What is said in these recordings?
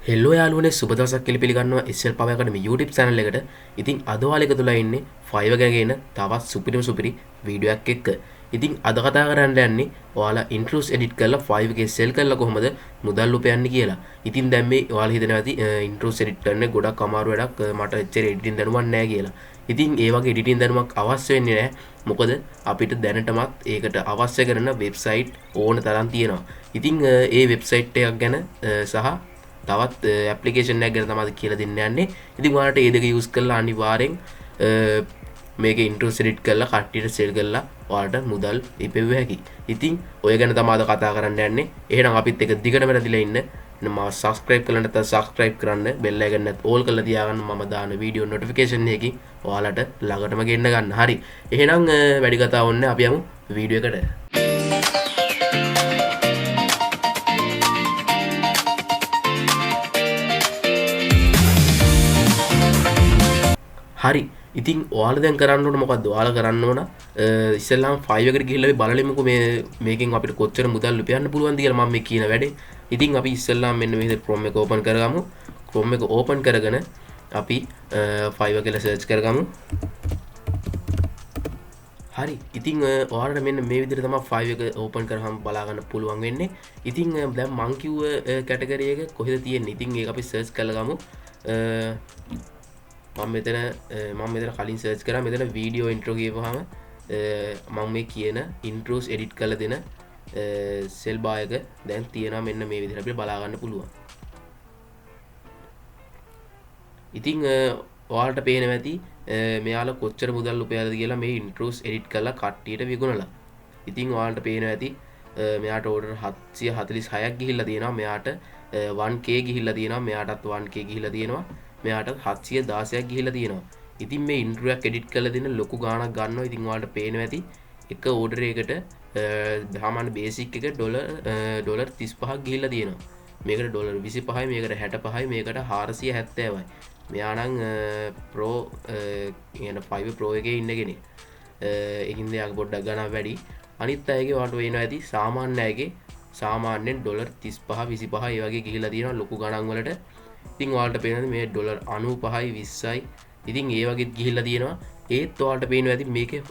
හෙල්ලෝ යාළුවනේ, සුබ දවසක් කියලා පිළිගන්නවා SL Power Academy YouTube channel එකට. ඉතින් අද ඔයාලා එකතු වෙලා ඉන්නේ Fiverr ගැන කියන තවත් සුපිරිම සුපිරි වීඩියෝ එකක් එක්ක. ඉතින් අද කතා කරන්න යන්නේ ඔයාලා intros edit කරලා Fiverr එකේ sell කරලා කොහොමද මුදල් උපයන්නේ කියලා. ඉතින් දැන් මේ ඔයාලා හිතනවා ඇති intros edit කරන්න ගොඩක් අමාරු වැඩක්, මට එච්චර editing දැනුමක් නැහැ කියලා. ඉතින් ඒ වගේ editing දැනුමක් අවශ්‍ය වෙන්නේ නැහැ. මොකද අපිට දැනටමත් ඒකට අවශ්‍ය කරන වෙබ්සයිට් ඕන තරම් තියෙනවා. ඉතින් ඒ වෙබ්සයිට් එකක් ගැන සහ තවත් ඇප්ලිකේෂන් එකක් ගැන තමයි කියලා දෙන්න යන්නේ. ඉතින් ඔයාලට ඒ දෙක යූස් කරලා අනිවාර්යෙන් මේක ඉන්ට්‍රෝස් එඩිට් කරලා කට්ටියට සෙල් කරලා ඔයාලට මුදල් ඉපෙව්ව හැකි. ඉතින් ඔය ගැන තමයි අද කතා කරන්න යන්නේ. එහෙනම් අපිත් එක්ක දිගටම රැඳිලා ඉන්න. මම සබ්ස්ක්‍රයිබ් කරලා නැත්නම් සබ්ස්ක්‍රයිබ් කරන්න, බෙල් අයිකන් එකත් ඕල් කරලා තියාගන්න. මම දාන වීඩියෝ නොටිෆිකේෂන් එකකින් ඔයාලට ළඟටම ගෙන්න ගන්න. හරි. එහෙනම් වැඩි කතා ඕනේ අපි යමු වීඩියෝ එකට. හරි. ඉතින් ඔයාලා දැන් කරන්න ඕන මොකද්ද? ඔයාලා කරන්න ඕන, ඉස්සෙල්ලාම Fiverr එකට ගිහිල්ලා අපි බලලෙමුකෝ මේකෙන් අපිට කොච්චර මුදල් උපයන්න පුළුවන්ද කියලා මම මේ කියන වැඩේ. ඉතින් අපි ඉස්සෙල්ලාම මෙන්න මේ විදිහට Chrome එක ඕපන් කරගමු. Chrome එක ඕපන් කරගෙන අපි Fiverr කියලා සර්ච් කරගමු. හරි. ඉතින් ඔයාලට මෙන්න මේ විදිහට තමයි Fiverr එක ඕපන් කරාම බලා ගන්න පුළුවන් වෙන්නේ. ඉතින් දැන් මං කිව්ව කැටගරි එක කොහෙද තියෙන්නේ? ඉතින් ඒක අපි සර්ච් කරගමු. මම මෙතන කලින් සර්ච් කරා. මෙතන වීඩියෝ ඉන්ට්‍රෝ කියපුවාම, මම මේ කියන ඉන්ට්‍රෝස් එඩිට් කරලා දෙන සෙල් බාර් එක දැන් තියෙනවා මෙන්න මේ විදිහට අපිට බලා ගන්න පුළුවන්. ඉතින් ඔයාලට පේනවා ඇති මෙයාලා කොච්චර මුදල් උපයලාද කියලා මේ ඉන්ට්‍රෝස් එඩිට් කරලා කට්ටියට විකුණලා. ඉතින් ඔයාලට පේනවා ඇති මෙයාට ඕඩර් 746ක් ගිහිල්ලා තියෙනවා. මෙයාට 1K ගිහිල්ලා තියෙනවා. මෙයාටත් 1K ගිහිල්ලා තියෙනවා. මෙයාටත් 716ක් ගිහිල්ලා තියෙනවා. ඉතින් මේ ඉන්ට්‍රෝ එකක් එඩිට් කරලා දෙන්න ලොකු ගාණක් ගන්නවා. ඉතින් ඔයාලට පේනවා ඇති එක ඕඩර් එකකට සාමාන්‍ය බේසික් එක ඩොලර් 35ක් ගිහිල්ලා තියෙනවා. මේකට ඩොලර් 25යි, මේකට 65යි, මේකට 470යි. මෙයා නම් ප්‍රෝ, කියන 5 ප්‍රෝ එකේ ඉන්න කෙනෙක්. ඒකින්ද එයාගේ පොඩ්ඩක් ගණන් වැඩි. අනිත් අයගේ ඔයාලට පේනවා ඇති සාමාන්‍ය අයගේ සාමාන්‍යයෙන් ඩොලර් 35, 25 ඒ වගේ ගිහිල්ලා තියෙනවා ලොකු ගණන් වලට. ඉතින් ඔයාලට පේනවා මේ ඩොලර් 95යි, 20යි. ඉතින් ඒ වගේත් ගිහිල්ලා තියෙනවා. ඒත් ඔයාලට පේනවා ඇති මේකේ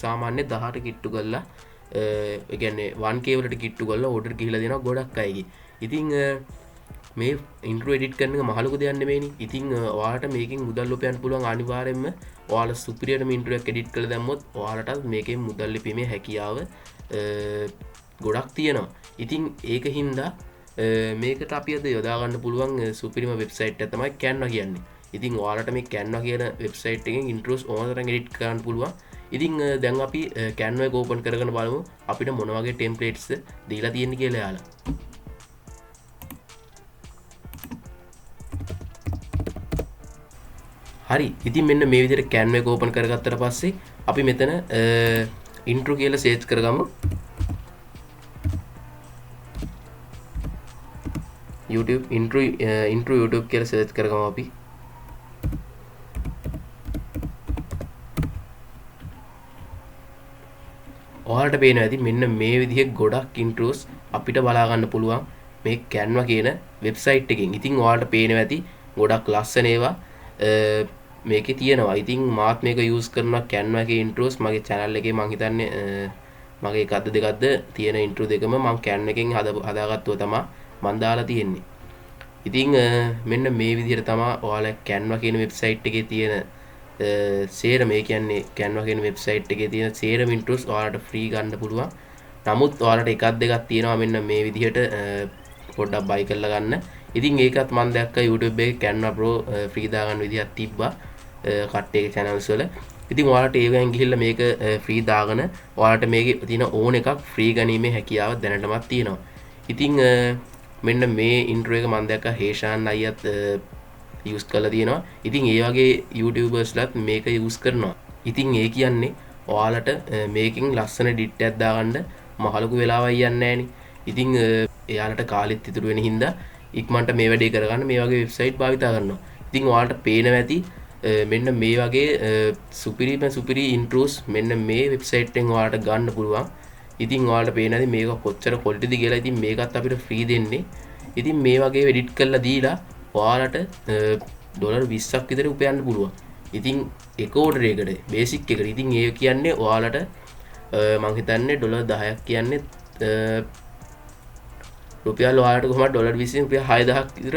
සාමාන්‍ය 18 කිට්ටු කරලා, ඒ කියන්නේ 1K වලට කිට්ටු කරලා ඕඩර් ගිහිල්ලා තියෙනවා ගොඩක් අයගේ. ඉතින් මේ ඉන්ට්‍රෝ එඩිට් කරන එක මහ ලොකු දෙයක් නෙමෙයිනේ. ඉතින් ඔයාලට මේකෙන් මුදල් උපයන්න පුළුවන් අනිවාර්යයෙන්ම. ඔයාලා සුපිරියටම ඉන්ට්‍රෝ එකක් එඩිට් කරලා දැම්මොත් ඔයාලටත් මේකෙන් මුදල් ලිපීමේ හැකියාව ගොඩක් තියෙනවා. ඉතින් ඒක හින්දා මේකට අපි අද යොදා ගන්න පුළුවන් සුපිරිම වෙබ්සයිට් එක තමයි Canva කියන්නේ. ඉතින් ඔයාලට මේ Canva කියන වෙබ්සයිට් එකෙන් ඉන්ට්‍රෝස් ඕන තරම් එඩිට් කරන්න පුළුවන්. ඉතින් දැන් අපි Canva එක ඕපන් කරගෙන බලමු අපිට මොන වගේ ටෙම්ප්ලේට්ස් දීලා තියෙන්නේ කියලා එයාලා. හරි. ඉතින් මෙන්න මේ විදිහට Canva එක ඕපන් කරගත්තට පස්සේ අපි මෙතන ඉන්ට්‍රෝ කියලා සර්ච් කරගමු. YouTube intro YouTube කියලා සර්ච් කරගමු අපි. ඔයාලට පේනවා ඇති මෙන්න මේ විදිහේ ගොඩක් ඉන්ට්‍රෝස් අපිට බලා ගන්න පුළුවන් මේ Canva කියන වෙබ්සයිට් එකෙන්. ඉතින් ඔයාලට පේනවා ඇති ගොඩක් ලස්සන ඒවා මේකේ තියෙනවා. ඉතින් මාත් මේක යූස් කරනවා Canva එකේ ඉන්ට්‍රෝස් මගේ channel එකේ මං හිතන්නේ මගේ එකක්ද දෙකක්ද තියෙන ඉන්ට්‍රෝ දෙකම මං Canva එකෙන් හදාගත්තුව තමා මං දාලා තියෙන්නේ. ඉතින් මෙන්න මේ විදිහට තමා ඔයාලා Canva කියන වෙබ්සයිට් එකේ තියෙන සේරම, ඒ කියන්නේ Canva කියන වෙබ්සයිට් එකේ තියෙන සේරම ඉන්ට්‍රෝස් ඔයාලට ෆ්‍රී ගන්න පුළුවන්. නමුත් ඔයාලට එකක් දෙකක් තියෙනවා මෙන්න මේ විදිහට පොඩ්ඩක් බයි කරලා ගන්න. ඉතින් ඒකත් මං දැක්ක YouTube එකේ Canva Pro free දාගන්න විදිහක් තිබ්බා කට්ටියගේ channels වල. ඉතින් ඔයාලට ඒ වගේම ගිහිල්ලා මේක ෆ්‍රී දාගෙන ඔයාලට මේකේ තියෙන ඕන එකක් ෆ්‍රී ගැනීමේ හැකියාව දැනටමත් තියෙනවා. ඉතින් මෙන්න මේ ඉන්ට්‍රෝ එක මං දැක්ක හේෂාන් අයියත් යූස් කරලා තියෙනවා. ඉතින් ඒ වගේ YouTubersලත් මේක යූස් කරනවා. ඉතින් ඒ කියන්නේ ඔයාලට මේකෙන් ලස්සන එඩිට් එකක් දාගන්න මහ ලොකු වෙලාවක් යන්නේ නෑනේ. ඉතින් එයාලට කාලෙත් ඉතුරු වෙන හින්දා ඉක්මනට මේ වැඩේ කරගන්න මේ වගේ වෙබ්සයිට් භාවිතා කරනවා. ඉතින් ඔයාලට පේනවා ඇති මෙන්න මේ වගේ සුපිරිම සුපිරි ඉන්ට්‍රෝස් මෙන්න මේ වෙබ්සයිට් එකෙන් ඔයාලට ගන්න පුළුවන්. ඉතින් ඔයාලට පේනවා ඇති මේක කොච්චර ක්වොලිටිද කියලා. ඉතින් මේකත් අපිට ෆ්‍රී දෙන්නේ. ඉතින් මේ වගේ එඩිට් කරලා දීලා ඔයාලට ඩොලර් 20ක් විතර උපයන්න පුළුවන්. ඉතින් එක ඕඩර් එකකට, බේසික් එකට. ඉතින් ඒ කියන්නේ ඔයාලට මං හිතන්නේ ඩොලර් 10ක් කියන්නේ රුපියල් ඔයාලට කොහොමද ඩොලර් 20 රුපියල් 6000ක් විතර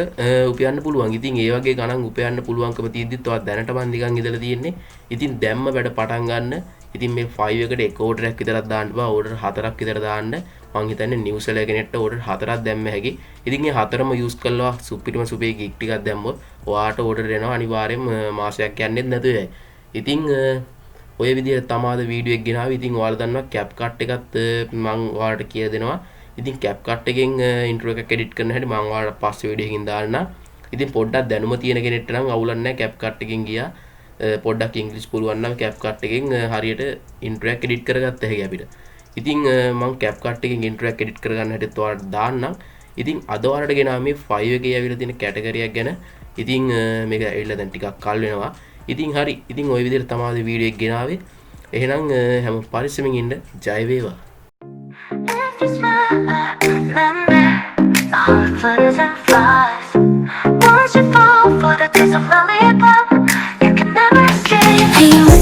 උපයන්න පුළුවන්. ඉතින් ඒ වගේ ගණන් උපයන්න පුළුවන්කම තියෙද්දිත් ඔයා දැනටම නිකන් ඉඳලා තියෙන්නේ. ඉතින් දැම්ම වැඩ පටන් ගන්න. ඉතින් මේ 5 එකට එක ඕඩර් එකක් විතරක් දාන්න බා, ඕඩර් හතරක් විතර දාන්න. මං හිතන්නේ නිව් සෙලර් කෙනෙක්ට ඕඩර් හතරක් දැම්ම හැකි. ඉතින් මේ හතරම යූස් කරලා සුපිරිම සුපිරි ගිග් ටිකක් දැම්මොත් ඔයාට ඕඩර් එනවා අනිවාර්යෙන්ම, මාසයක් යන්නෙත් නැතුව යයි. ඉතින් ඔය විදිහට තමයි අද වීඩියෝ එක ගෙනාවේ. ඉතින් ඔයාලා දන්නවා CapCut එකත් මං ඔයාලට කියලා දෙනවා. ඉතින් CapCut එකෙන් ඉන්ට්‍රෝ එකක් එඩිට් කරන හැටි මං ඔයාලට පස්සේ වීඩියෝ එකකින් දාන්නම්. ඉතින් පොඩ්ඩක් දැනුම තියෙන කෙනෙක්ට නම් අවුලක් නැහැ, CapCut එකෙන් ගියා. පොඩ්ඩක් ඉංග්‍රීසි පුළුවන් නම් CapCut එකෙන් හරියට ඉන්ට්‍රෝ එකක් එඩිට් කරගත්ත හැකි අපිට. ඉතින් මං CapCut එකෙන් ඉන්ට්‍රෝ එකක් එඩිට් කරගන්න හැටිත් ඔයාලට දාන්නම්. ඉතින් අද ඔයාලට ගෙනාව මේ 5 එකේ ඇවිල්ලා තියෙන කැටගරි එකක් ගැන. ඉතින් මේක ඇවිල්ලා දැන් ටිකක් කල් වෙනවා. ඉතින් හරි. ඉතින් ඔය විදිහට තමයි අද වීඩියෝ එක ගෙනාවේ. එහෙනම් හැම පරිස්සමින් ඉන්න. ජය වේවා. If you smile, remember the heart flutters and flies. Once you fall for the taste of lollipop, you can never escape.